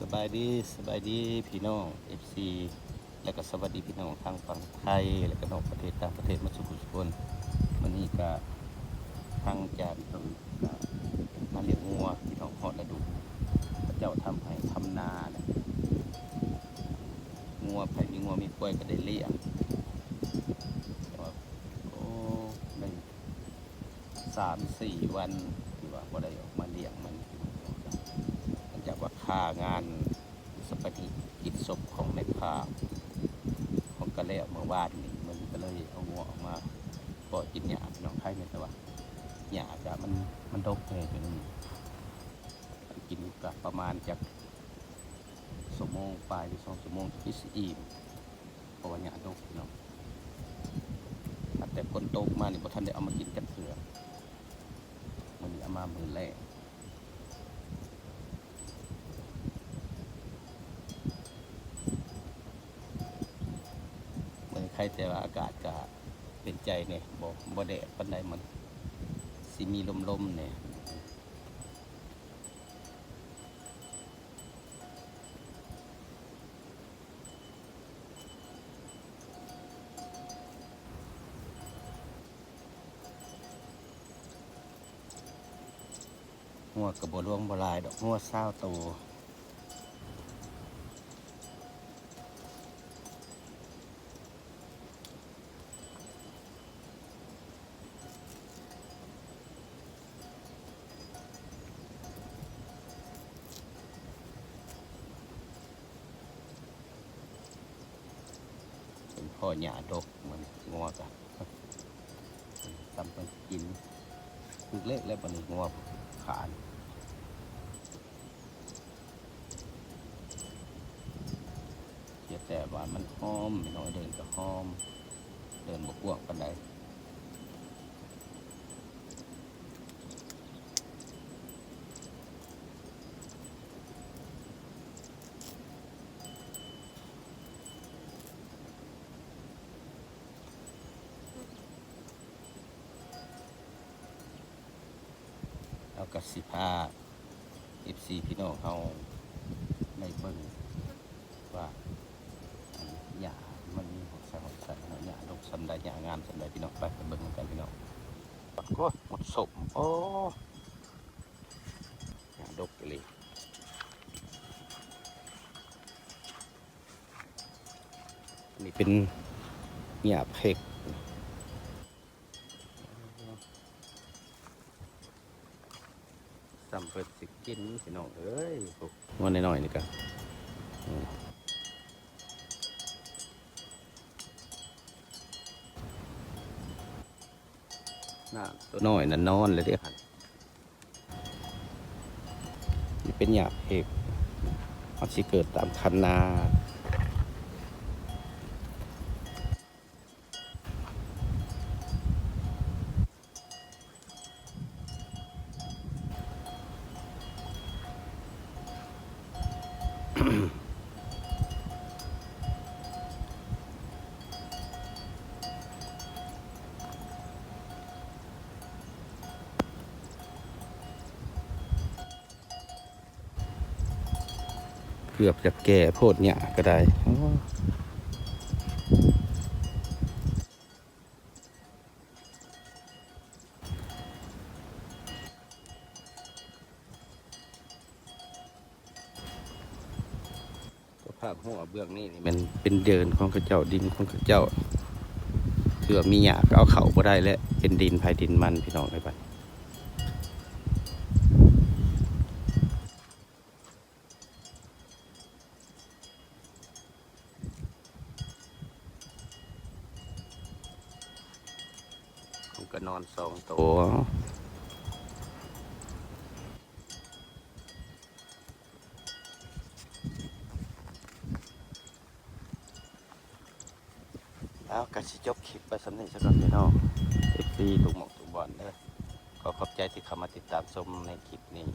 ສະບາຍດີ ສະບາຍດີພີ່ນ້ອງເອັຟຊີ ແລະກະສະຫວັດດີພີ່ນ້ອງທາງຝັ່ງໄທ ແລະກະນອກປະເທດ ຕ່າງປະເທດໝົດສູ່ຜູ້ສູ່ຄົນ. ມື້ນີ້ກະທາງຈານເພິ່ນກະມາລ້ຽງງົວ ພີ່ນ້ອງ, ຮອດລະດູເຂົາເຈົ້າທຳໄຮ່ທຳນາແລ້ວ ງົວ ໃຜມີງົວມີຄວາຍກະໄດ້ລ້ຽງ. ແຕ່ວ່າ ໂອ້ ໄດ້ ສາມສີ່ວັນທີ່ວ່າບໍ່ໄດ້ອອກມາລ້ຽງມັນ ເນື່ອງຈາກວ່າຄ່າງານຊາປະນະກິດສົບຂອງແມ່ຂ້າຂອງກະແລ້ວເມື່ອວານນີ້ ມັນກະເລີຍເອົາງົວອອກມາເພາະກິນຫຍ້າ ພີ່ນ້ອງ. ໄຄແມ່ນແຕ່ວ່າຫຍ້າກະມັນ ມັນດົກແດ່ ຈົນກິນກະປະມານຈັກຊົ່ວໂມງປາຍ ຫຼື ສອງຊົ່ວໂມງ ຄືຊິອີ່ມ. ເພາະວ່າຫຍ້າດົກເນາະ ຕັ້ງແຕ່ຝົນຕົກມານີ້ບໍ່ທັນໄດ້ເອົາມາກິນຈັກເທື່ອ. ມື້ນີ້ເອົາມາມື້ແລກ ມື້ນີ້ໄຄແຕ່ວ່າອາກາດກະເປັນໃຈແດ່ ບໍ່ ບໍ່ແດດປານໃດ ມັນຊິມີລົມໆແດ່. ງົວກະບໍ່ຫຼວງບໍ່ຫຼາຍດອກ ງົວຊາວໂຕ. ເປັນເພາະຫຍ້າດົກ ມັນງົວກະ ຊ່ຳເພິ່ນກິນ ຖືກເລກແລ້ວບັດນີ້ ງົວຂານ. ເຮັດແຕ່ວ່າມັນຫອມ ພີ່ນ້ອງ, ເດີ່ນກະຫອມ ເດີ່ນບໍ່ກວ້າງປານໃດ. ເຮົາກະຊິພາເອັຟຊີພີ່ນ້ອງເຮົາໄດ້ເບິ່ງວ່າ ອັນຫຍ້າມັນມີຮອດໃສຮອດໃສເນາະ, ຫຍ້າດົກສ່ຳໃດ ຫຍ້າງາມສ່ຳໃດ ພີ່ນ້ອງ. ໄປ ໄປເບິ່ງນຳກັນ ພີ່ນ້ອງ. ໂອ້ຍ ໝົດສົມ ໂອ້ ຫຍ້າດົກອີ່ຫຼີ. ອັນນີ້ເປັນຫຍ້າເພັກ ຊ່ຳເພິ່ນຊິກິນ ພີ່ນ້ອງເອີຍ. ງົວນ້ອຍໆນີ້ກະ ອືມ ນະ ໂຕນ້ອຍນະນອນແລ້ວເດ້ຫັ້ນ. ນີ້ເປັນຫຍ້າເພັກ ມັນຊິເກີດຕາມຄັນນາ. ເກືອບຈະແກ່ໂພດ ຫຍ້າກະໄດ້. ໂອ້ ພາກຮົ້ວເບື້ອງນີ້ນີ້ແມ່ນເປັນເດີ່ນຂອງເຂົາເຈົ້າ ດິນຂອງເຂົາເຈົ້າ ເທື່ອມີຫຍ້າກະເອົາເຂົ້າບໍ່ໄດ້ແຫຼະ ເປັນດິນໃຜດິນມັນ ພີ່ນ້ອງເອີຍ. ບັດ ມັນກະນອນສອງໂຕ. ເອົາ ກະຊິຈົບຄລິບໄປສ່ຳນີ້ຊະກ່ອນ ພີ່ນ້ອງເອັຟຊີ ທຸກໝ່ອງທຸກບ່ອນເດີ. ຂໍຂອບໃຈທີ່ເຂົ້າມາຕິດຕາມຊົມໃນຄລິບນີ້.